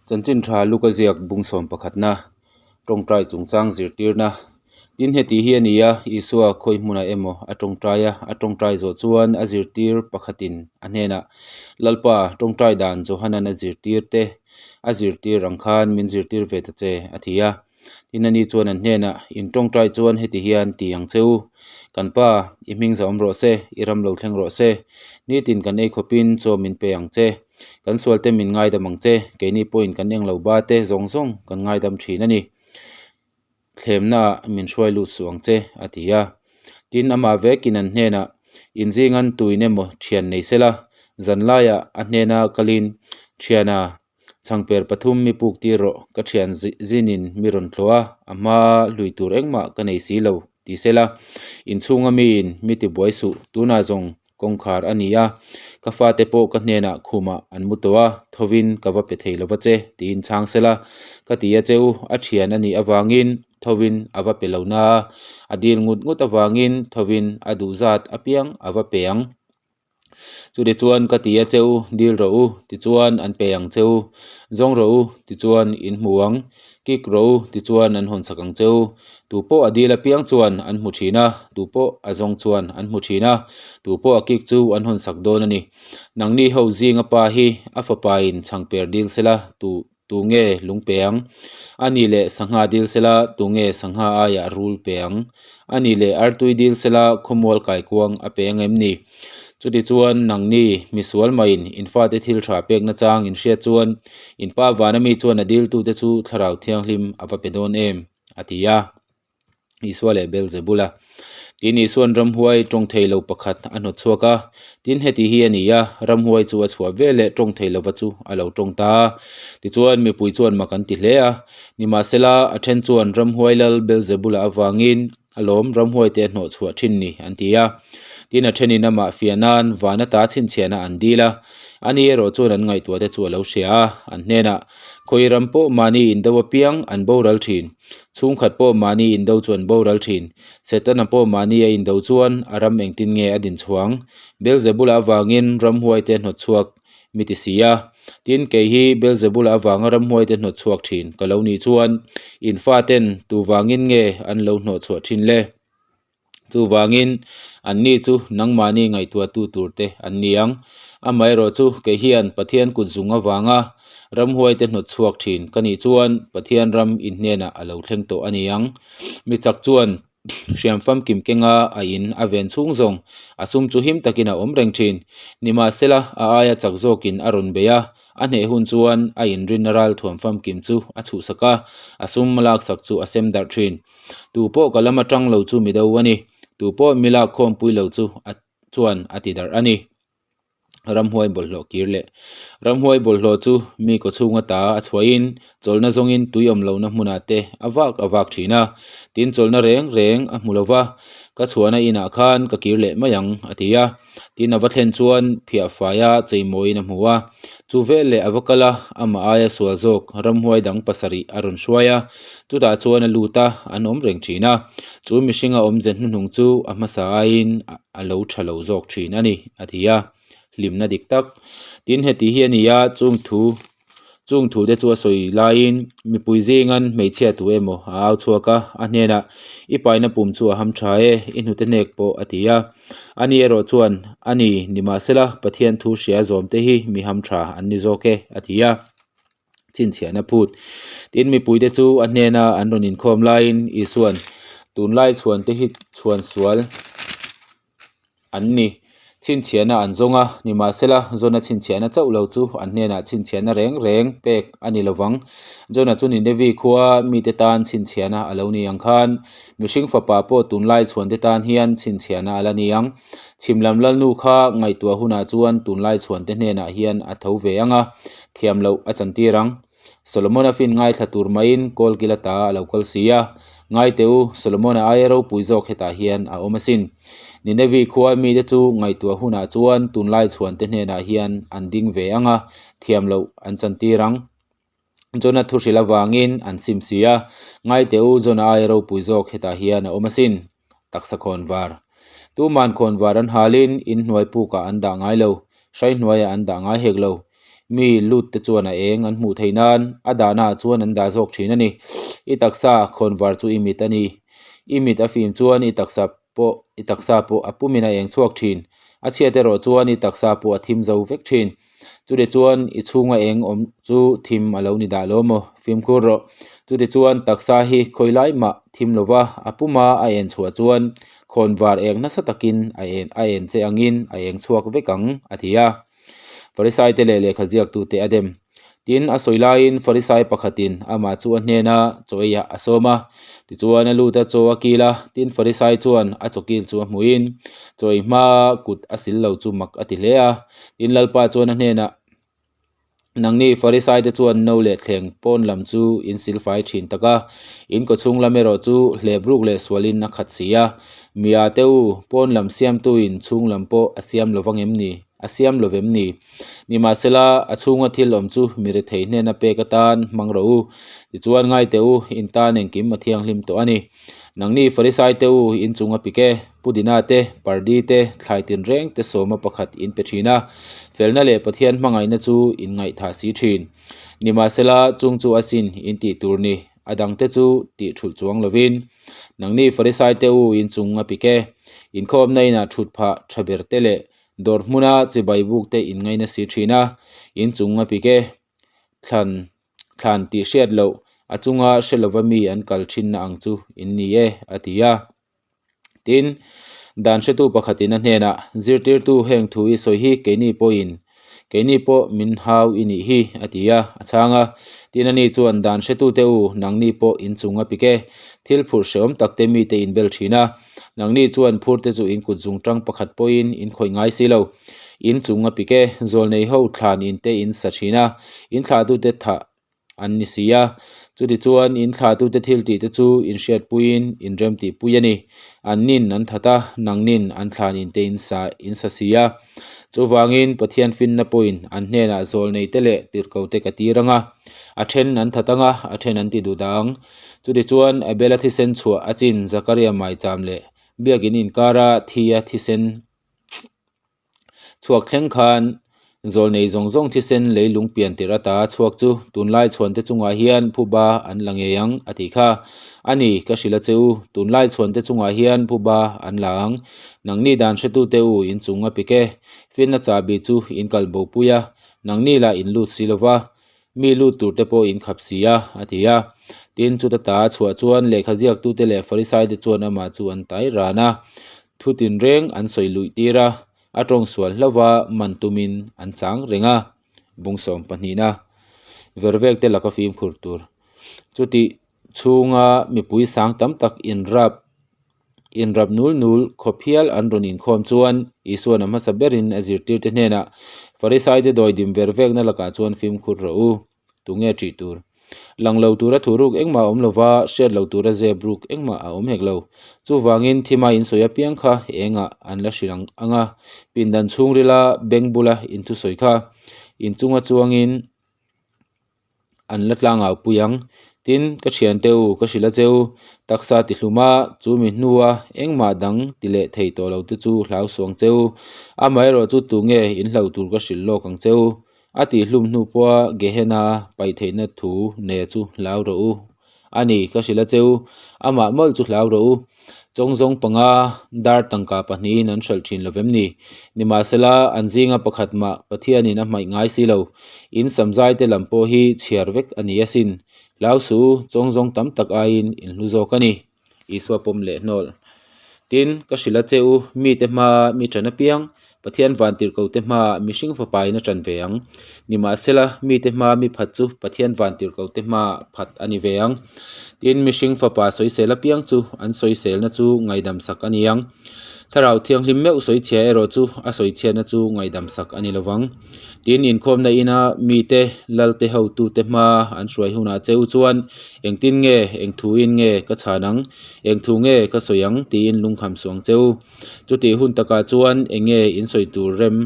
Chanchin tha Luka ziak bung sawm pakhatna, tawngtai chungchang zirtirna. Tin, heti hi a ni a, Isua khawi hmunah emaw a tawngtai a, a tawngtai zawh chuan a zirtir pakhatin a hnenah, Lalpa, tawngtai dan Johanan a zirtir te a zirtir ang khan min zirtir ve ta che, a ti a. Tin, ani chuan an hnenah, In tawngtai chuan heti hian ti ang che u, Kan Pa, i hming zahawm rawh se, i ram lo thleng rawh se. Nitin kan ei khawpin chaw min pe ang che. Kan sualte min ngaidam ang che, keini pawhin kan englo ba te zawng zawng kan ngaidam thin a ni. Thlemnaah min hruai lut suh ang che, a ti a. Tin, amah vekin an hnenah, Inzingan tuin emaw thian nei sela, zanlaiah a hnena kalin, Thiana, Chhangper pathum mi puk tir rawh, ka thian zinin mi rawn tlawh a, a hma hlui tur engmah ka nei si lo, ti sela. Inchhunga miin mi ti buai suh, tunah zawng kawngkhar a ni a, ka fate pawh ka hnenah khumah an mu tawh a, thovin ka va pe thei lova che, tiin chhang sela. Ka ti a che u, a thian a nih avangin thovin a va pe lo na a, a dil ngut ngut avangin thovin a duh zat apiang a va pe ang. Chutichuan ka ti a che u, dil rawh u, tichuan an pe ang che u. Zawng rawh u, tichuan in hmu ang. Kik rawh u, tichuan an hawn sak ang che u. Tu pawh a dil apiang chuan an hmu thin a, tu pawh a zawng chuan an hmu thin a, tu pawh a kik chu an hawn sak dawn a ni. Nangni ho zinga pa hi a fapain chhangper dil sela, tu Tunge lung pe ang? A nih leh sangha dil sela, tunge sangha aiah rul pe ang? A nih leh artui dil sela, khawmual kaikuang a pe ang em ni? Chutichuan, nangni, misual maiin in fate thil tha pekna chang in hriat chuan, in pa vana mi chuan a diltute chu Thlarau Thianghlim a va pe dawn em? a ti a. Isua leh Beelzebula. Tin, Isua'n ramhuai tawng thei lo pakhat a hnawt chhuak a. Tin, heti hi a ni a, ramhuai chu a chhuah ve leh tawng thei lova chu a lo tawng ta a. Tichuan, mipui chuan mak an ti hle a. Nimahsela, a then chuan ramhuai lal Beelzebula avangin a lawm ramhuai te a hnawh chhuah thin ni an ti a. Tin, a thenin amah fiah nan van ata chhinchhiahna an dil a. Ani erawh chuan an ngaihtuah te chu a lo hria a, an hnenah, Khawi ram pawh mahni indo apiang an boral thin. Chhungkhat pawh mahni indo chu an boral thin. Setana pawh mahni a indo chuan a ram engtin nge a din chhuang? Beelzebula avangin ramhuaite hnawt chhuak mi ti si a. Tin, kei hi Beelzebula avanga ramhuaite hnawt chhuak thin ka lo nih chuan in faten tu vangin nge an lo hnawh chhuah thin le? Chuvangin, anni chu nangmahni ngaihtuahtu turte an ni ang. Amaherawhchu, kei hian Pathian kut zung avanga ramhuaite hnawt chhuak thin ka nih chuan Pathian ram in hnenah a lo thleng tawh a ni ang. Mi chak chuan hriam famkim kenga a in a ven chhung zawng a sum chu him takin a awm reng thin. Nimahsela, a aia chak zawkin a rawn bei a, A hneh hun chuan a inrinna ralthuam famkim chu a chhuhsak a, a sum laksak chu a sem darh thin. Tu pawh ka lam atang lo chu mi do a ni, tu pawh mi lak khawmpui lo chu a chuan a ti darh a ni. Ramhuai bawlhhlawh kir leh Ramhuai bawlhhlawh chu mi kawchhung ata a chhuahin chawlhna zawngin tui awm lohna hmunah te a vak a vak thin a, tin chawlhna reng reng a hmu lo va, ka chhuahna inah khan ka kir leh mai ang a ti a. Tin a va thlen chuan phiah faia cheimawiin a hmu a, chu vel leh a va kal a, amah aia sual zawk ramhuai dang pasarih a rawn hruai a, chutah chuan a lut a, an awm reng thin a, chu mihringa awmze hnuhnung chu a hmasa aiin a lo tha lo zawk thin a ni, a ti a, hlimna dik tak. Tin heti hi a ni a, chung thu Chung thute chu a sawi laiin mipui zingan hmeichhia tu emaw a au chhuak a, a hnenah, I paina pum chu a ham tha e, i hnute hnek pawh a ti a. Ani erawh chuan, A ni, nimahsela Pathian thu hria zawmte hi mi ham tha an ni zawk e, a ti a. Chhinchhiahna phut. Tin, mipuite chu a hnena an rawn inkhawm laiin Isua'n, Tunlai chhuante hi chhuan sual an ni. Chhinchhiahna an zawng a, nimahsela Jona chhinchhiahna chauh lo chu an hnenah chhinchhiahna reng reng pek a ni lovang. Jona chu Ninevi khua mite tan chhinchhiahna a lo ni ang khan, mihring fapa pawh tunlai chhuante tan hian chhinchhiahna a la ni ang. Chhim lam lalnu kha ngaihtuah hunah chuan tunlai chhuante hnenah hian a tho ve ang a, thiam loh a chantir ang. Solomon-a fin ngaithla tur maiin kawlkil ata a lo kal si a, Ngai teh u, Solomon-a aia ropui zawk hetah hian a awm asin. Ninevi khua mite chu ngaihtuah hunah chuan tunlai chhuante hnenah hian an ding ve ang a, thiam loh an chantir ang. Jona thu hrilh avangin an sim si a, Ngai teh u, Jona aia ropui zawk hetah hian a awm asin. Taksa khawnvar. Tuman khawnvar an halin inhnuai pukah an dah ngai lo, hrai hnuaiah an dah ngai hek lo. Mi lut te chuan a eng an hmuh theih nan a dahna ah chuan an dah zawk thin a ni. I taksa khawnvar chu i mit a ni. I mit a fim chuan i taksa pawh i taksa pawh a pumin a eng chhuak thin. A chhiat erawh chuan i taksa pawh a thim zo vek thin. Chute chuan i chhunga eng awm chu thim a lo ni dah lo maw? Fimkhur rawh. Chute chuan taksa hi khawi lai mah thim lova a puma a en chhuah chuan khawnvar eng nasa takin a en a en che angin a eng chhuak vek ang, a ti a. Farisai te leh lehkha ziaktute a dem. Tin, a sawi laiin Farisai pakhatin amah chu a hnena chaw eiah a sawm a. Tichuan a lut a chaw a kil a, tin Farisai chuan a chaw kil chu a hmuhin chaw ei hmaa kut a sil lo chu mak a ti hle a. Tin, Lalpa chuan a hnenah, Nangni Farisai te chuan no leh thleng pawn lam chu in sil fai thin tak a, in kawchhung lam erawh chu hlep ruk leh sualin a khat si a. Mia te u, pawn lam siamtuin chhung lam pawh a siam lo vang em ni? A siam lo vem ni? Nimahsela, a chhunga thil awm chu mi rethei hnena pek atan hmang rawh u. Tichuan, ngai teh u, in tan engkim a thianghlim tawh a ni. Nangni Farisai te u, in chung a pik e, Pudina te, Pardi te, thlai tinreng te sawma pakhat in pe thin a, felna leh Pathian hmangaihna chu in ngaihthah si thin. Nimahsela, chung chu asin in tih tur ni, a dangte chu tih thulh chuang lovin. Nangni Farisai te u, in chung a pik e, inkhawmna inah thut phah tha ber te leh Dawr hmuna chibai buk te in ngaina si thin a, in chung a pik e, thlan thlan tih hriat loh a chunga hre lova mi an kal thinna ang chu in ni e, a ti a. Tin, dan hretu pakhatin a hnenah, Zirtirtu heng thu i sawi hi keini pawhin keini pawh min hau i nih hi, a ti a, a chhang a. Tin, ani chuan, Dan hretute u, nangni pawh in chung a pik e, thil phurh hrehawm takte mite in bel thin a. Nangni chuan phurte chu in kut zung tang pakhat pawhin in khawih ngai si lo. In chung a pik e, zawlnei ho thlan in te in sa thin a, in thlahtute thah an ni si a. Chutichuan in thlahtute thil tih te chu in hriatpuiin in remtihpui a ni. An nin an that a, nangnin an thlan in te in sa in sa si a. Chuvangin Pathian finna pawhin an hnenah zawlnei te leh tirhkote ka tir ang a, a then an that ang a, a then an ti duh dah ang. Chutichuan Abela thisen chhuah a chin Zakaria maicham leh biakin inkara thi a thisen chhuak thleng khan zawlnei zawng zawng thisen leilung pian tirh ata chhuak chu tunlai chhuante chungah hian phuba an la ngei ang a tih kha. A ni, ka hrilh a che u, tunlai chhuante chungah hian phuba an la ang. Nangni dan hretute u inchung a pik e, finna chahbi chu in kal bopui a, nangni lah in lut si lova. Mi lut tur te pawh in khap si a, a ti a. Tin, chuta ta a chhuah chuan lehkha ziaktute leh Farisaite chuan amah chu an tai ran a, thu tinreng an sawi luih tir a, a tawng sual hlauh a, man tumin an chang reng a. Bung sawm pahnihna vervek te laka fimkhur tur. Chutih chhunga mipui sang tam tak inrap Inrap nul nul khawp hial an rawn inkhawm chuan Isua'n a hmasa berin a zirtirte hnenah, Farisaite dawidim ver vekna lakah chuan fimkhur rawh u, tunge ṭih tur? Lang lo tura thu ruk engmah a awm lova, hriat lo tura zep ruk engmah a awm hek lo. Chuvangin thima insawi apiang kha engah an la hrilh ang ang a, pindan chhungrila beng bula inthusawi kha inchunga chuangin, an la tlangau pui ang. Tin, ka thiante u, ka hrilh a che u, taksa ti hlum a, chu mi hnua engmah dang ti leh thei tawh lo te chu hlau suang che u. Amaherawh chu tunge in hlo tur ka hrilh lawk ang che u. A tih hlum hnu pawha Gehenna paih theihna thu ne chu hlau rawh u. A ni, ka hrilh a che u, amah mawlh chu hlau rawh u. Chawngzawng panga dar tangka pahnihin an hralh thin lo vem ni? Nimahsela, an zinga pakhat mah Pathianin a hmaih ngai si lo. In samzaite lam pawh hi chhiar vek a ni asin. Hlau suh u, chawngzawng tam tak aiin in hlu zawk a ni. Isua pawm leh hnawl. Tin, ka hrilh a che u, mite hmaa mi ṭan apiang, Pathian vantirhkohte hmaah mihring fapain a ṭan ve ang. Nimahsela, mite hmaa mi phat chu Pathian vantirhkohte hmaah phat a ni ve ang. Tin, mihring fapa sawisel apiang chu an sawiselna chu ngaihdam sak a ni ang. Thlarau Thianghlim meuh sawichhia erawh chu a sawichhiatna chu ngaihdam sak a ni lo vang. Tin, inkhawmna ina mite, lalte hotute hmaa an hruai hunah che u chuan, Engtin nge, eng thuin nge ka chhan ang? Eng thu nge ka sawi ang? tiin lungkham suang che u. Chutih hun takah chuan eng nge in sawi tur rem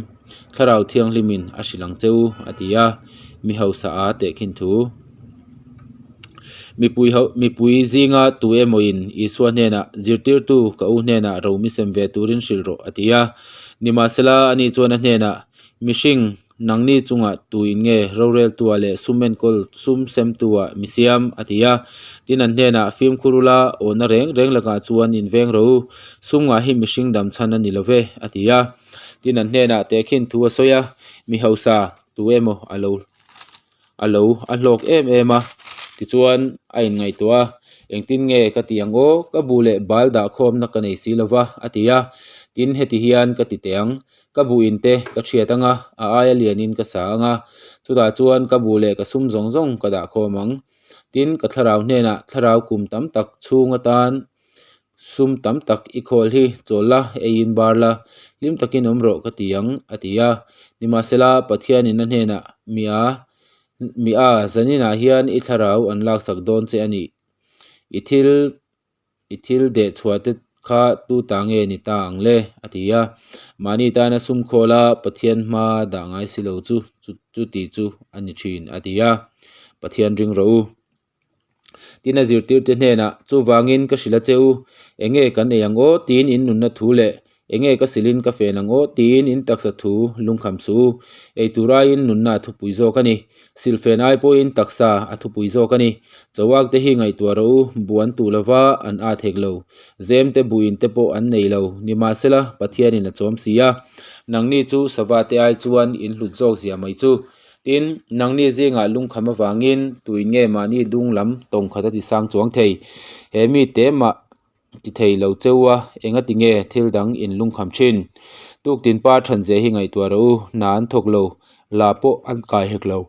Thlarau Thianghlimin a hrilh ang che u, a ti a, mi hausa a tehkhin thu. Mipui ho mipui zinga tu emawin Isua hnenah, Zirtirtu, ka u hnenah ro mi sem ve turin hrilh rawh, a ti a. Nimahsela, ani chuan a hnenah, Mihring! Nangni chungah tuin nge roreltua leh sum enkawl sum semtua mi siam? a ti a. Tin, an hnenah, Fimkhur ula, awhna reng reng lakah chuan inveng rawh u, sum ngah hi mihring dam chhan a ni lo ve, a ti a. Tin, an hnenah tehkhin thu a sawi a, Mi hausa tu emaw a lo a lo a hlawk em em a, tichuan a inngaihtuah a, Engtin nge ka ti ang aw, ka buh leh bal dah khawmna ka nei si lo va, a ti a. Tin, heti hian ka ti teh ang, ka buh in te ka thiat ang a, a aia lianin ka sa ang a, chutah chuan ka buh leh ka sum zawng zawng ka dah khawm ang. Tin, ka thlarau hnenah thlarau kum tam tak chhung atan Sum tam tak i khawl hi chawl la, eiin bar la, hlim takin awm rawh ka ti ang, a ti a. Nimahsela, Pathianin a hnenah, Mi a, mi a, zaninah hian i thlarau an laksak dawn che a nih. I thil, i thil deh chhuah te kha tu ta nge ni ta ang le? a ti a. Mahni tana sum khawla Pathian hma dah ngai si lo chu, chuti chu a ni thin, a ti a. Pathian ring rawh u. Tin a zirtirte hnenah, Chuvangin ka hrilh a che u, enge kan ei ang aw? tiin in nunna thu leh, Enge ka silin ka fen ang aw? tiin in taksa thu lungkham suh u. Ei tur aiin nunna a thupui zawk a ni. Silhfen ai pawhin taksa a thupui zawk a ni. Chawak te hi ngaihtuah rawh u, bu an tuh lova an at hek lo. Zem te buin te pawh an nei lo. Nimahsela, Pathianin a chawm si a. Nangni chu sava te ai chuan in hlut zawk zia mai chu. Tin, nangni zingah lungkham avangin tuin nge mahni dung lam tawng khat a ti sang chuang thei? He mi te mah ti thei lo cheu a, engati nge thil dang in lungkham thin? Tuktin pa thanzia hi ngaihtuah rawh u, hna an thawk lo, la pawh an kai hek lo.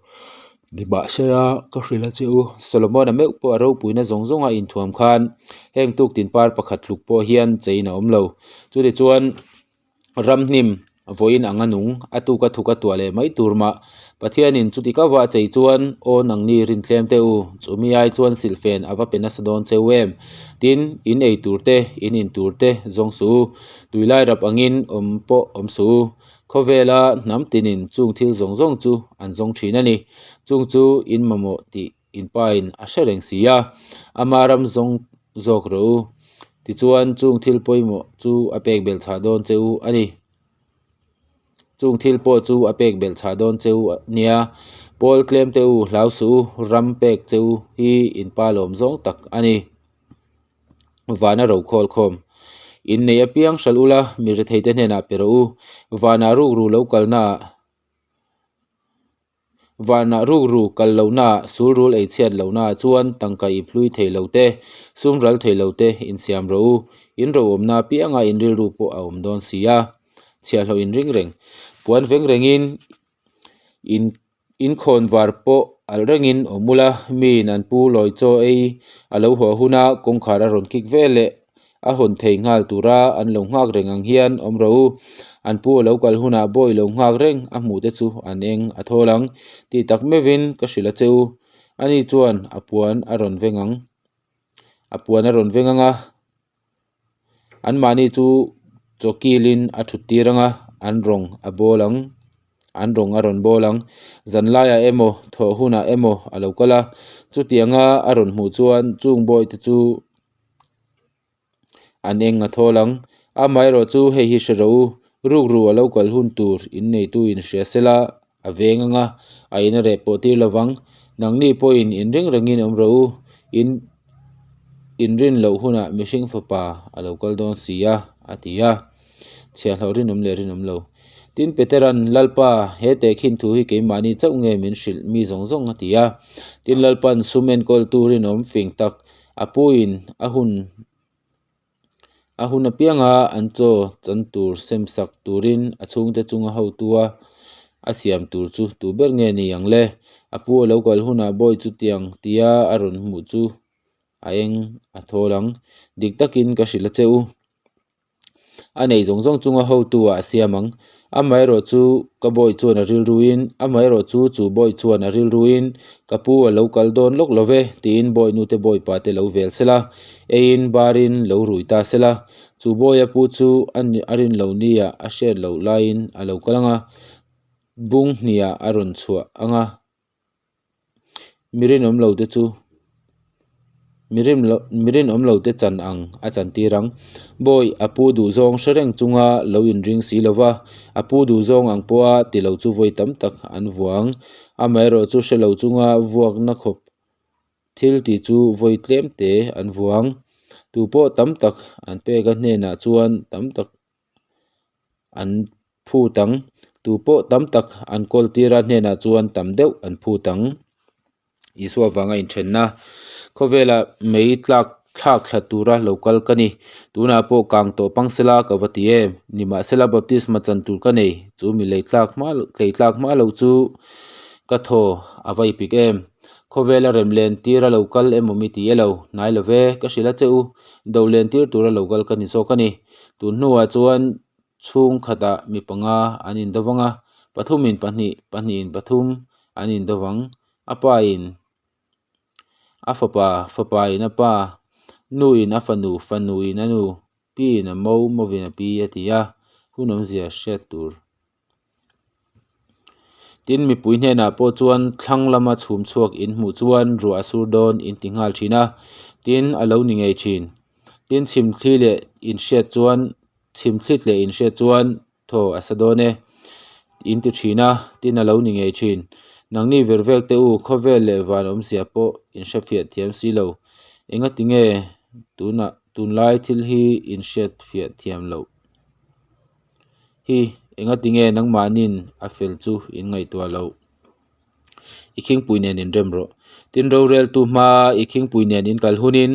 Nimahsela, ka hrilh a che u, Solomon-a meuh pawh a ropuina zawng zawnga inthuam khan heng tuktin par pakhat tluk pawh hian cheiin a awm lo. Chutichuan, Ramhnim vawiin ang a nung, a tuk a thuk a tuah leh mai tur mah. Pathianin chuti ka va chei chuan, Aw nangni rintlem teh u, chumi ai chuan silhfen a va pe nasa dawn cheu em? Tin, in ei tur te, in in tur te zawng suh u, tuilai rap angin awm pawh awm suh u. Khawvela hnam tinin chung thil zawng zawng chu an zawng thin a ni. Chung chu in mamawh tih in pain a hre reng si a, ama ram zawng zawk rawh u. Tichuan, chung thil pawimawh chu a pek belh chhah dawn che u a ni. Chung thil pawh chu a pek belh chhah dawn che u nia. Pawl tlem te u, hlau suh u, ram pek che u hi in pa lawm zawng tak a ni. Vana ro khawl khawm. Inneih apiang hralh ula, mi retheite hnenah pe rawh u. Vanah rukru lo kalnaah. Vanah rukru kal lohnaah, sulrul ei chhiat lohnaah chuan tangka ip hlui thei lo te, sum ral thei lo te insiam rawh u. In roawmna apianga in rilru pawh a awm dawn si a, chhiahhlawh in ring reng. Puan veng rengin in inkhawn var pawh alh rengin awm ula, miin an pu lawi chaw ei a lo haw huna kawngkhar a rawn kik vel leh A hawn thei nghal tura an lo nghak reng ang hian awm rawh u. An pu a lo kal hunah bawi lo nghak reng a hmuh te chu an eng a thawl ang tih tak meuhin ka hrilh a che u. Ani chuan a puan a rawn veng ang. A puan a rawn veng ang a, anmahni chu chawkilin a thut tir ang a, an rawng a bawl ang. An rawng a rawn bawl ang. Zanlaiah emaw, thawh hunah emaw a lo kal a. Chutianga a rawn hmuh chuan chung bawi te chu An eng a thawl ang. Amaherawh chu hei hi hre rawh u, rukru a lo kal hun tur in neitu in hria sela a veng ang a, a in a reh pawh tir lo vang. Nangni pawhin in ring rengin awm rawh u, in inrin loh hunah mihring fapa a lo kal dawn si a, a ti a. Chhiahhlawh rinawm leh rinawm lo. Tin, Petera'n, Lalpa, he tehkhin thu hi keimahni chauh nge min hrilh mi zawng zawng? a ti a. Tin, Lalpa'n sum enkawltu rinawm fing tak a puiin a hun a hun apianga an chaw chan tur sem sak turin a chhungte chunga hotua a siam tur chu tu ber nge ni ang le? A pu a lo kal hunah bawi chutiang tia a rawn hmuh chu a eng a thawl ang. Dik takin ka hrilh a che u. A nei zawng zawng chunga hotu ah a siam ang. Amaherawh chu ka bawi chuan a rilruin, amaherawh chu chu bawi chuan a rilruin, Ka pu a lo kal dawn lawk lo ve, tiin bawi nute bawi pa te lo vel sela, eiin barin lo rui ta sela. Chu bawia pu chu a rin loh nia a hriat loh laiin a lo kal ang a, bung hniah a rawn chhuah ang a, mi rinawm lo te chu. Mi rinawm lote chan ang a chantir ang. Bawi, a pu duhzawng hre reng chunga lo inring si lo va, a pu duhzawng ang pawha ti lo chu vawi tam tak an vua ang. Amaherawh chu hre lo chunga vuakna khawp thil ti chu vawi tlem te an vua ang. Tu pawh tam tak an pek a hnenah chuan tam tak an phut ang. Tu pawh tam tak an kawl tir a hnenah chuan tam deuh an phut ang. Isua vanga inthenna khawvela mei tlak thlak thla tura lo kal ka ni. Tunah pawh kang tawh pang sela ka va ti em? Nimahsela baptisma chan tur ka nei, chu mi lei tlak hma tlei tlak hma lo chu ka thaw a va ipik em? Khawvela rem len tira lo kal emaw mi ti e lo, hnai lo ve, ka hrilh a che u, do len tir tura lo kal ka ni zawk a ni. Tun hnuah chuan chhung khatah mi panga an indo vang a, pathumin pahnih, pahnihin pathum an indo vang. A pain a fapa, fapain a pa, nuin a fanu, fanuin a nu, piin a mo, movin a pi a ti a, hun awmzia hriat tur. Tin, mipui hnenah pawh chuan thlang lama chhum chhuak in hmuh chuan ruah a sur dawn in ti nghal thin a, tin a lo ni ngei thin. Tin, chhimthli leh inhriat chuan chhimthlit leh inhriat chuan thaw a sa dawn e in ti thin a, tin a lo ni ngei thin. Nangni ver vek te u, khawvel leh van awmzia pawh inhrefiah thiam si lo. Engati nge tunah tunlai thil hi inhriatfiah thiam loh? Hi, engati nge nangmahnin a fel chu in ngaihtuah loh? I khingpui nen in rem rawh. Tin, roreltu hma i khingpui nen in kal hunin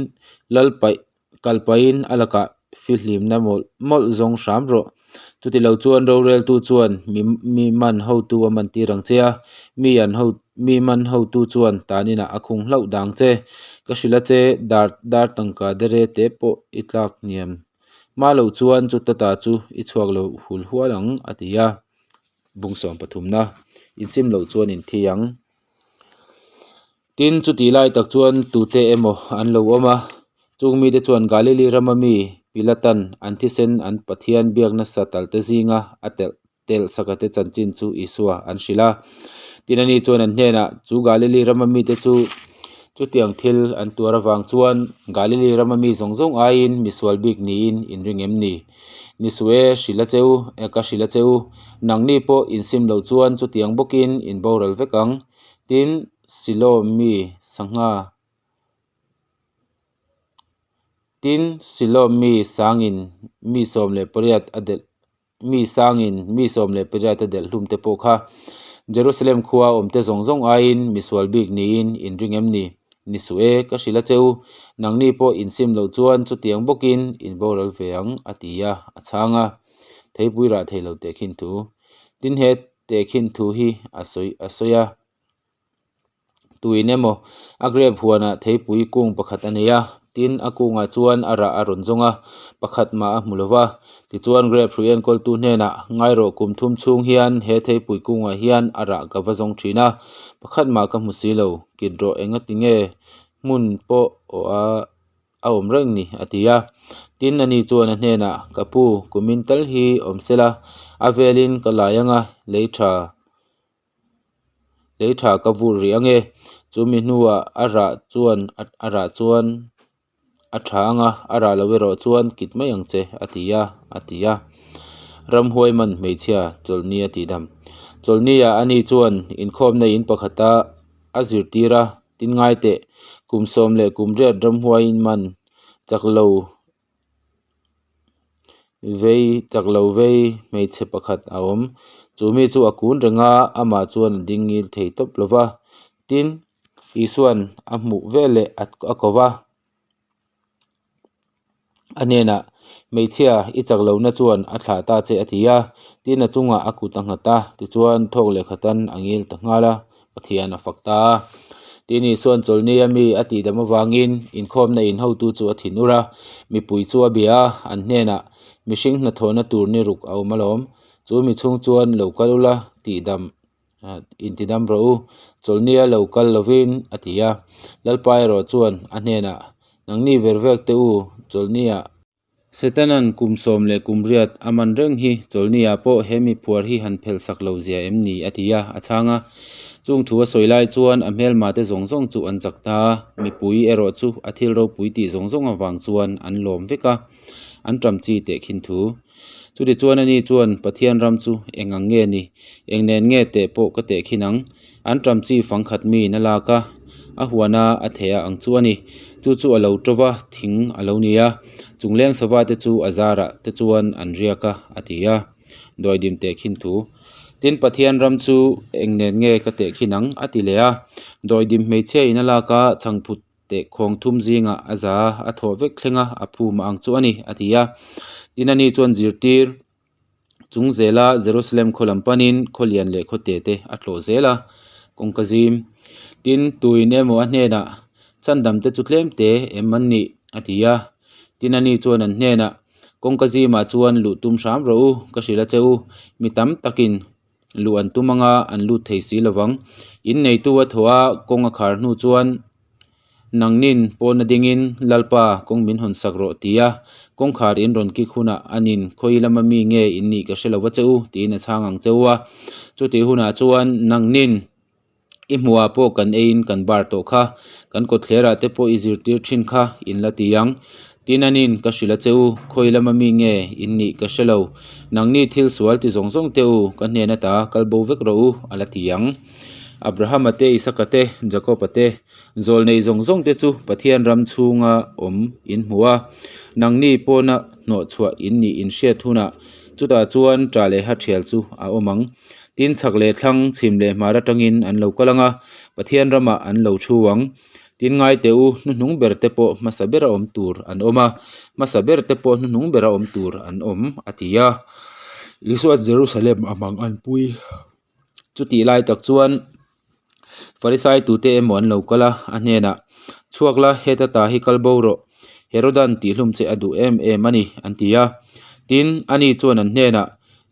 lal paih kal pahin a lakah fihlimna mawlh mawlh zawng hram rawh. Chutilo chuan roreltu chuan mi mi man hotu a man tir ang che a, mi an ho mi man hotu chuan taninah a khung hlauh dang che. Ka hrilh a che, dar dar tangka dere te pawh i tlak hniam Hma loh chuan chu tata chu i chhuak lo hul hual ang a ti a, bung sawm pathumna inchim loh chuan in thi ang. Tin, chutih lai tak chuan tute emaw an lo awm a, chung mite chuan Galili rama mi Pilatan an thisen an Pathian biakna satalte zinga a telh telh sakate chanchin chu Isua an hrilh a. Tin, ani chuan an hnenah, Chu Galili rama mite chu chutiang thil an tuar avang chuan Galili rama mi zawng zawng aiin misual bik niin in ring em ni? Ni suh e, hrilh a che u, e ka hrilh a che u, nangni pawh insim loh chuan chutiang bawkin in boral vek ang. Tin, Siloam mi sangha Tin, Siloam mi sangin mi 18 a delh. Mi sangin mi 18 a delh hlum te pawh kha Jerusalem khua awmte zawng zawng aiin misual bik niin in ring em ni? Ni suh e, ka hrilh a che u, nangni pawh insim loh chuan chutiang bawkin in boral ve ang, a ti a, a chhang a. Theipui rah thei lo tehkhin thu. Tin he tehkhin thu hi a sawi a sawi a. Tuin emaw a grape huanah theipui kung pakhat a nei a, tin a kungah chuan a rah a rawn zawng a, pakhat mah a hmu lo va. Tichuan grape hrui enkawltu hnenah, Ngai rawh kum thum chhung hian he theipui kungah hian a rah ka va zawng thin a, pakhat mah ka hmu si lo, kit rawh engati nge hmun pawh awh a a awm reng ni a ti a. Tin ani chuan a hnenah, Ka pu, kumin tal hi awm sela, a velin ka lai anga lei tha Lei tha ka vur rih ange, chumi hnuah a rah chuan a rah chuan a tha anga a rah loh erawh chuan kit mai ang che a ti a a ti a. Ramhuai man hmeichhia chawlhni a tihdam. Chawlhniah ani chuan inkhawmna in pakhata a zirtir a, tin ngai teh kum sawm leh kum riat ramhuaiin man chak lo Vei chak lo vei hmeichhe pakhat a awm. Chu mi chu a kun reng a, amah chuan a ding ngil thei tawp lo va. Tin, Isua'n a hmuh veleh a ko va. A hnenah, Hmeichhia, i chak lohna chuan a thlah ta che a ti a. Tin, a chungah a kut a nghat a, tichuan thawk leh khatan a ngil ta nghal a. Pathian a fak ta a. Tin, Isua'n chawlhnia mi a tihdam avangin inkhawmna in hotu chu a thin ur a, mipui chu a bia a, an hnenah, Mihring hnathawhna tur ni ruk a awm alawm. Chu mi chhung chuan lo kal ula, tihdam intidam rawh u. Chawlhnia lo kal lovin, a ti a. Lalpa erawh chuan a hnenah, Nangni ver vek teh u, chawlhnia Setanan kum sawm leh kum riat a man reng hi chawlhniah pawh he mi phuar hi han phelh sak lo zia em ni? a ti a, a chhang a. Chung thu a sawi lai chuan a hmelmate zawng zawng chu an zak ta a, mipui erawh chu a thil ropui tih zawng zawng avang chuan an lawm vek a, an ṭam chi teh khin thu. Chutichuan ani chuan Pathian ram chu eng ang nge ni? Eng nen nge teh pawh ka teh khin ang? An ṭam chi fangkhat miin a lak a, a huana a theh a ang chu a ni. Chu chu a lo ṭo va, thing a lo ni a, chungleng sava te chu a zarah te chuan an riak a, a ti a. Dawidim teh khin thu. Tin, Pathian ram chu eng nen nge ka teh khin ang? a ti leh a. Dawidim hmeichhia in a lak a, chhangphut teh khawng thum zingah a za a thawh vek thleng a, a phum a ang chu a ni, a ti a. Tin, ani chuan zirtir chung zela Jerusalem khaw lam panin khaw lian leh khaw te te a tlawh zel a, kawngka zim. Tin, tuin emaw a hnenah, Chhandam te chu tlem te em an nih? a ti a. Tin, ani chuan an hnenah, Kawngka zimah chuan luh tum hram rawh u, ka hrilh a che u, mi tam takin luh an tum anga an lut thei si lovang. In neitu a thaw a, kawng a khar hnu chuan nangnin pawna dingin Lalpa kawng min hawn sak rawh ti a, kawngkhar in rawn kik hunah anin khawi lama mi nge in nih ka hre lo va che u tiin a chhang ang che u a. Chutih hunah chuan nangnin I hmuhah pawh kan eiin kan bar tawh kha, kan kawtthlerah te pawh i zirtir thin kha in la ti ang. Tin anin ka hrilh a che u, khawi lama mi nge in nih ka hre lo. Nangni thil sual ti zawng zawng te u, ka hnen ata kal bo vek rawh u, a la ti ang. Abrahama te, Isaka te, Jakoba te, zawlnei zawng zawng te chu Pathian ram chhunga awm in hmu a. Nangni pawna hnawhchhuah in nih in hriat hunah chutah chuan ṭah leh ha ṭhial chu a awm ang. Tin chhak leh thlang chhim leh hmar atangin an lo kal ang a, Pathian ramah an lo thu ang. Tin ngai teh u, hnuhnung ber te pawh hmasa bera awm tur an awm a, hmasa ber te pawh hnuhnung bera awm tur an awm, a ti a. Isua'n Jerusalem a mang an pui. Chutih lai tak chuan Farisai tute emaw an lo kal a, a hnenah, Chhuak la, heta ta hi kal bo rawh, Herodan tihhlum che a duh em em a ni, an ti a. Tin, ani chuan an hnenah,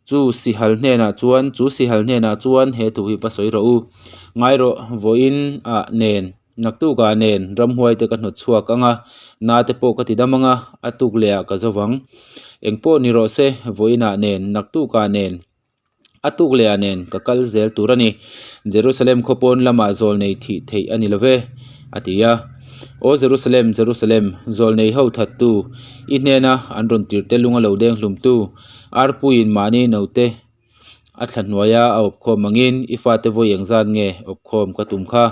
Chu sihal hnenah chuan, chu sihal hnenah chuan he thu hi va sawi rawh u. Ngai rawh, vawiin ah nen, naktuk ah nen ramhuai te ka hnawt chhuak ang a, na te pawh ka ti dam ang a, a tuk leh ah ka zo vang. Engpawh ni rawh se, vawiin ah nen, naktuk ah nen, A tuk leh ah nen ka kal zel tur a ni. Jerusalem khaw pawn lamah zawlnei thih theih a ni lo ve, a ti a. Aw Jerusalem, Jerusalem, zawlnei ho thattu, i hnena an rawn tirte lung a lo deng hlumtu, arpuiin mahni naute a thla hnuaia a awpkhawm angin i fate vawi engzat nge awpkhawm ka tum kha?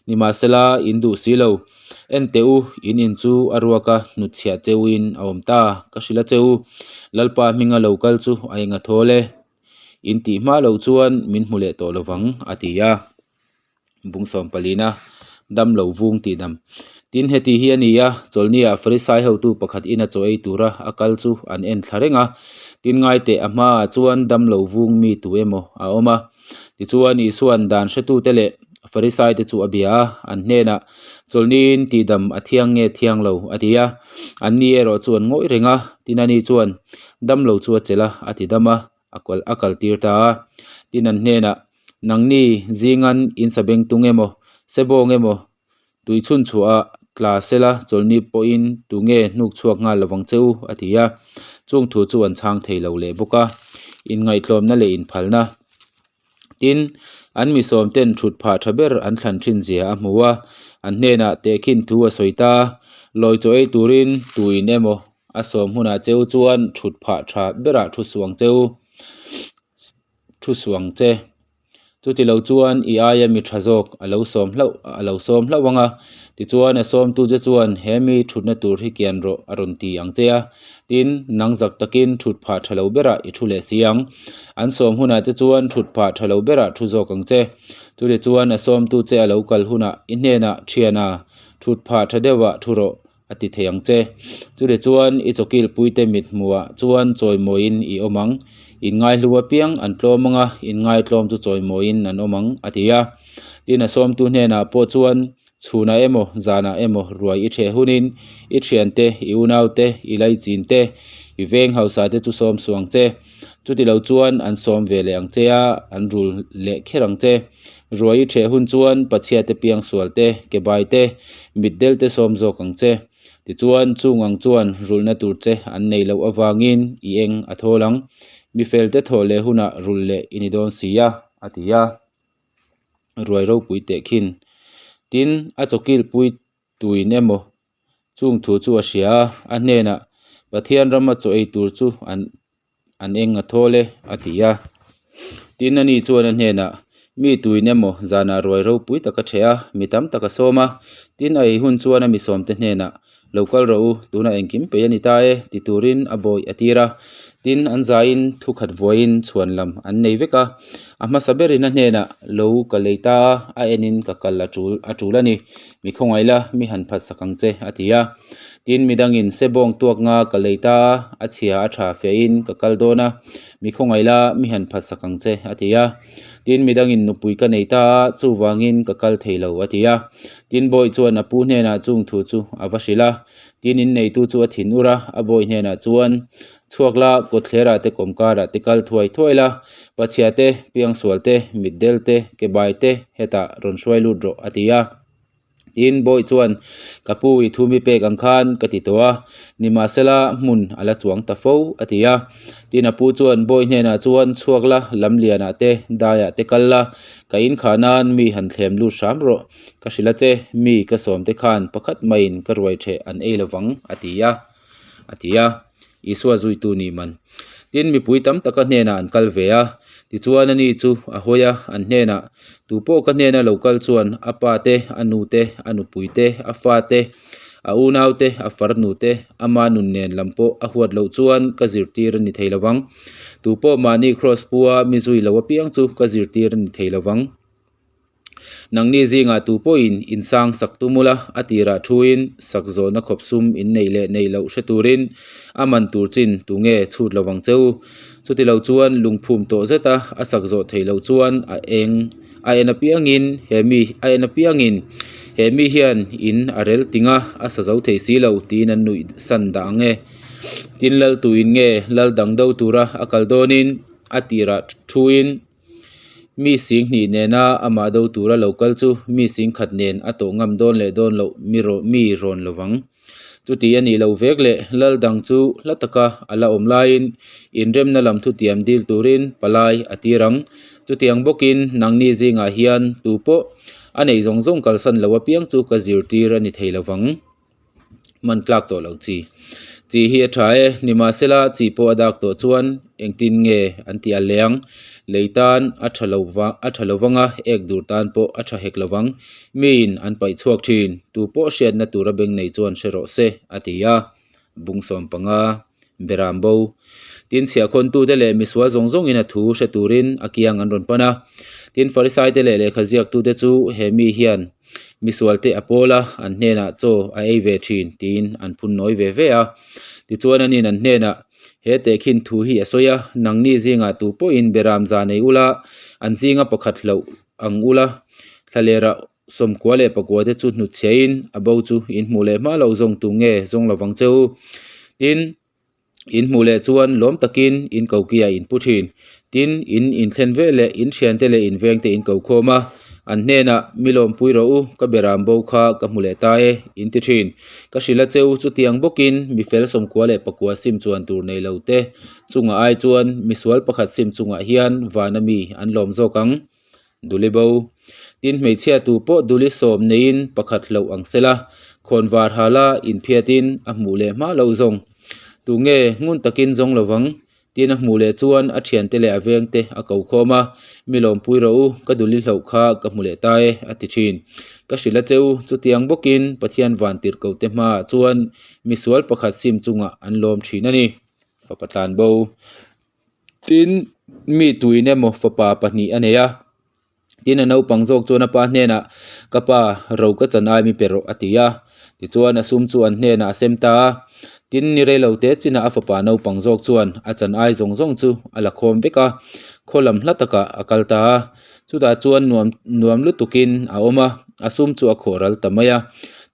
Nimahsela, in duh si lo. En teh u, in in chu a ruaka hnutchhiah cheuin a awm ta, ka hrilh a che u. Lalpa hminga lo kal chu a eng a thawl e. In tih hma loh chuan min hmu leh tawh lovang, a ti a. Bung sawm palina dam lo vung tih dam. Tin, heti hi a ni a, chawlhniah Farisai hotu pakhat ina chaw ei tura a kal chu an en thla reng a. Tin, ngaiteh a hmaah chuan dam lo vung mi tu emaw a awm a. Tichuan, Isua'n dan hretute leh Farisaite chu a bia a, an hnenah, Chawlhniin tihdam a thiang nge thiang lo? a ti a. Anni erawh chu an ngawih reng a, tin ani chuan dam lo chu a chelh a, a ti dam a, a kal a kaltir ta a. Tin an hnenah, Nangni zingan in sabengtung emaw, sebawng emaw, tui chhun chhuah a tla sela chawlhni pawhin tu nge hnuk chhuak nghal lovang che u? a ti a. Chung thu chu an chhang thei lo leh bawk a, inngaihtlawmna leh inphalna. Tin, an mi sawm ten thut phah tha ber an thlan thin zia a hmu a, an hnenah tehkhin thu a sawi ta. Lawi chaw ei turin tuin emaw a sawm hunah cheu chuan thut phah tha berah thu suang cheu, thu suang che. Chuti lo chuan i aia mi tha zawk a lo sawm hlauh a lo sawm hlauh ang a, tichuan a sawmtu che chuan he mi thutna tur hi kian rawh a rawn ti ang che a, tin nang zak takin thut phah tha lo berah i thu leh si ang. An sawm hunah che chuan thut phah tha lo berah thu zawk ang che. Chuti chuan a sawmtu che a lo kal hunah i hnenah thiana thut phah tha deuhah thu rawh a ti thei ang che. Chute chuan i chawkilpuite mit hmuhah chuan chawimawiin i awm ang. Inngaihlu apiang an tlawm ang a, inngaitlawm chu chawimawiin an awm ang, a ti a. Tin, a sawmtu hnenah pawh chuan chhunah emaw, zanah emaw ruai i ṭheh hunin i ṭhiante, i unaute, i laichin te, i veng hausate chu sawm suh ang che. Chuti lo chuan an sawm ve leh ang che a, an rul leh kher ang che. Ruai i ṭheh hun chuan Pathiate piangsual te, kebai te, mitdel te sawm zawk ang che. Tichuan, chung ang chuan rulhna tur che an nei loh avangin i eng a thawl ang. Mi fel te thawh leh hunah rulh leh i ni dawn si a, a ti a. Ruai ropui teh khin. Tin, a chawkilpui tuin emaw chung thu chu a hria a, a hnenah, Pathian rama chaw ei tur chu an an eng a thawl e, a ti a. Tin, ani chuan a hnenah, Mi tuin emaw zanah ruai ropui tak a ṭheh a, mi tam tak a sawm a. Tin, a ei hun chuan a mi sawmte hnenah, Lo kal rawh u, tunah engkim peih a ni ta e, ti turin a bawih a tir a. Tin, an zaiin thu khat vuaiin chhuan lam an nei vek a. A hmasa berin a hnenah, Lo ka lei ta a, a enin ka kal a tul a tul a ni. Mi khawngaih la, mi han phat sak ang che, a ti a. Tin, midangin sebawng tuak nga ka lei ta a, a chhia a tha fehin ka kal dawn a. Mi khawngaih la, mi han phat sak ang che, a ti a. Tin, midangin nupui ka nei ta a, chuvangin ka kal thei lo, a ti a. Tin, bawi chuan a pu hnenah chung thu chu a va hrilh a. Tin, inneitu chu a thin ur a, a bawi hnenah chuan, Chhuak la, kawtthlerah te kawmkarah te kal thuai thuai la, pachhia te, piangsual te, mitdel te, kebai te hetah rawn hruai lut rawh, a ti a. Tin, bawi chuan, Ka pu i thu mi pek ang khan ka ti tawh a, nimahsela hmun a la chuang ta fo, a ti a. Tin, a pu chuan bawi hnenah chuan, Chhuak la, lamlianah te, daiah te kal la, ka inkhah nan mi han thlem lut hram rawh. Ka hrilh a che, mi ka sawmte khan pakhat maiin ka ruai ṭheh an ei lovang, a ti a, a ti a. Isua zuitu nih man. Tin, mipui tam taka hnenah an kal ve a. Tichuan ani chu a hawi a, an hnenah, Tupawh ka hnena lo kal chuan a pa te, a nu te, a nupui te, a fa te, a unau te, a farnu te, ama nun nen lam pawh a huat loh chuan ka zirtir a ni thei lovang. Tupawh mahni kraws pua mi zui lo apiang chu ka zirtir a ni thei lovang. Nangni zingah tu pawhin insang sak tum ula, a tirah thuin sak zawhna khawp sum in neih leh neih loh hre turin a man tur chin tu nge chhut lo vang che u. Chuti lo chuan lungphum tawh zeta a sak zawh theih loh chuan a eng a en apiangin he mi a en apiangin he mi hian in a rel ting a, a sa zo thei si lo tiin an nuih san dah ang e. Tin lal tuin nge lal dang do tura a kal dawnin a tirah thuin Mi sing hnih nena amah do tura lo kal chu mi sing khat nen a tawh ngam dawn leh dawn loh mi rawh mi rawn lo vang. Chuti a nih loh vek leh lal dang chu hla taka a la awm laiin inremna lam thutiam dil turin palai a tir ang. Chutiang bawkin nangni zingah hian tu pawh a neih zawng zawng kalsan lo apiang chu ka zirtir a ni thei lo vang. Hman tlak tawh loh chi. Chi hi a tha e, nimahsela chi pawh a dak tawh chuan engtin nge an tih a leng. Lei tan a tha lo va a tha lo vang a, ek dur tan pawh a tha hek lo vang. Miin an paih chhuak thin, tu pawh hriatna tura beng nei chuan hre rawh se, a ti a. Bung sawmpanga Beram bo. Tin, chhiahkhawntute leh misual zawng zawngin a thu hre turin a kiang an rawn pan a. Tin, Farisaite leh lehkha ziaktute chu he mi hian misualte a pawl a, an hnenah chaw a ei ve thin tiin an phun nawi ve ve a. Tichuan anin an hnenah, He tehkhin thu hi a sawi a, nangni zingah tu pawhin beram za nei ula, an zinga pakhat hlauh ang ula, thlalerah Sawmkua leh pakua te chu hnutchhiain a bo chu in hmuh leh hma loh zawng tu nge zawng lo vang che u. Tin, in hmuh leh chuan lawm takin in kokiah in pu thin. Tin, in inthlen ve leh in thiante leh in vengte in ko khawm a, an hnenah mi lawmpui rawh u, ka beram bo kha ka hmu leh ta e, in ti thin. Ka hrilh a che u, chutiang bawkin mi fel sawmkua leh pakua sim chuan tur nei lo te chungah ai chuan misual pakhat sim chungah hian vana mi an lawm zawk ang. Duli bo. Tin, hmeichhia tu pawh duli sawm neiin pakhat hloh ang sela, khawnvar hala inphiatin a hmuh leh hma loh zawng. Tu nge ngun takin zawng lo vang? Tin, a hmuh leh chuan a thiante leh a vengte a ko khawm a, Mi lawmpui rawh u, ka duli hloh kha ka hmu leh ta e, a ti thin. Ka hrilh a che u, chutiang bawkin Pathian vantirhkohte hmaah chuan misual pakhat sim chungah an lawm thin a ni. Fapa tlan bo. Tin, mi tuin emaw fapa pahnih a nei a, tin a naupang zawk chuan a pa hnenah, Ka pa, ro ka chan ai mi pe rawh a ti a. Tichuan a sum chu an hnenah a sem ta a. Tin, ni rei lo te chinah a fapa naupang zawk chuan a chan ai zawng zawng chu a la khawm vek a, khaw lam hla takah a kal ta a. Chutah chuan nuam nuam lutukin a awm a, a sum chu a khawh ral ta mai a.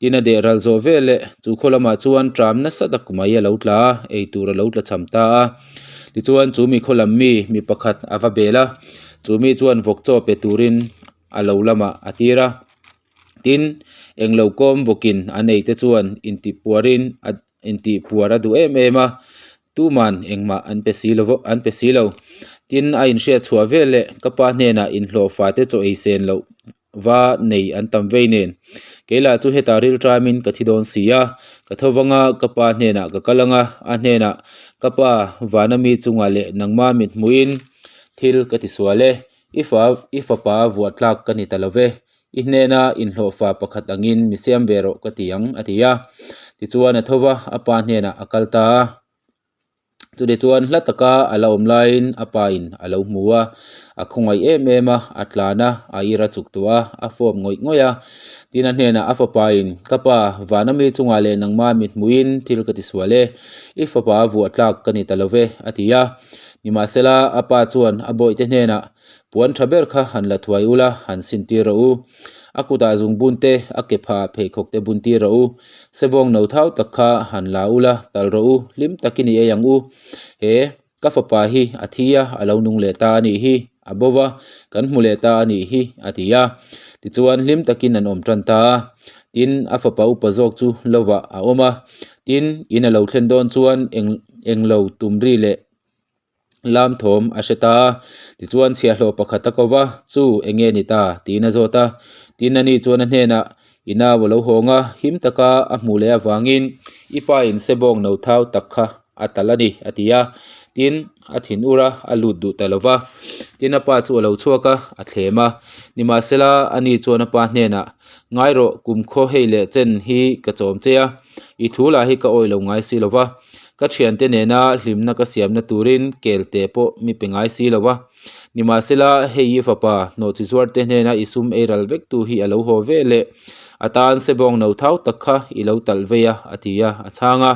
Tin a deh ral zawh veleh chu khaw lamah chuan ṭam nasa tak mai a lo tla a, eitur a lo tla cham ta a. Tichuan chu mi khaw lam mi mi pakhat a va bel a, chu mi chuan vawk chaw pe turin a lo lamah a tir a. Tin, englo kawm bawkin an ei te chuan intihpuarin a intihpuar a duh em em a, tuman engmah an pe si lo an pe si lo. Tin, a inhriat chhuah veleh ka pa hnenah inhlawhfa te chaw ei sen loh va nei an tam vei nen. Kei lah chu hetah rilṭamin ka thi dawn si a, ka tho vang a, ka pa hnenah ka kal ang a, a hnenah, Ka pa, vana mi chungah leh nangma mit hmuhin thil ka ti sual e, i fa i fapa vuah tlak ka ni ta lo ve, i hnena inhlawhfa pakhat angin mi siam ve rawh ka ti ang, a ti a. Tichuan a tho va, a pa hnenah a kal ta a. Chutichuan hla taka a la awm laiin a pa in a lo hmu a, a khawngaih em em a, a tlan a, a ir a chuk tawh a, a fawp ngawih ngawih a. Tin a hnenah a fapa in, Ka pa, vana mi chungah leh nangma mit hmuhin thil ka tisual e, i fapa a vuah tlak ka ni ta lo ve, a ti a. Nimahsela a pa chuan a bawihte hnenah, Puan tha ber kha han la thuai ula, han sin tir rawh u. A kutah zung bun te, a ke phah pheikhawk te bun tir rawh u. Sebawng no thau tak kha han la ula, tal rawh u, hlim takin i ei ang u. He, ka fapa hi a thi a, a lo nung leh ta a nih hi, a bo va, kan hmu leh ta a nih hi, a ti a. Tichuan hlim takin an awm tan ta a. Tin, a fapa upa zawk chu lovah a awm a. Tin, in a lo thlen dawn chuan eng englo tum ri leh Lam thawm a hre ta a, tichuan chhiahhlawh pakhat a ko va, Chu, eng nge ni ta? tiin a zawt a. Tin, ani chuan a hnenah, I nau a lo hawng a, him taka a hmuh leh avangin i pa in sebawng no thau tak kha a talh a ni, a ti a. Tin, a thin ur a, a lut duh ta lo va. Tin, a pa chu a lo chhuak a, a thlem a. Nimahsela, ani chuan a pa hnenah, Ngai rawh, kumkhaw hei leh chen hi ka chawm che a, i thu lah hi ka awih lo ngai si lo va. Ka thiante nena hlimna ka siamna turin kelte pawh mi pe ngai si lo va. Nimahsela, hei i fapa hnawhchi zuarte hnena i sum ei ral vektu hi a lo haw ve leh a tan sebawng no thau tak kha i lo talh vei a, a ti a, a chhang a.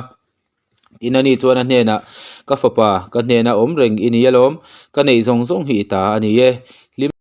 Tin ani chuan a hnenah, Ka fapa, ka hnena awm reng i ni alawm, ka neih zawng zawng hi i ta a ni e. Hlim.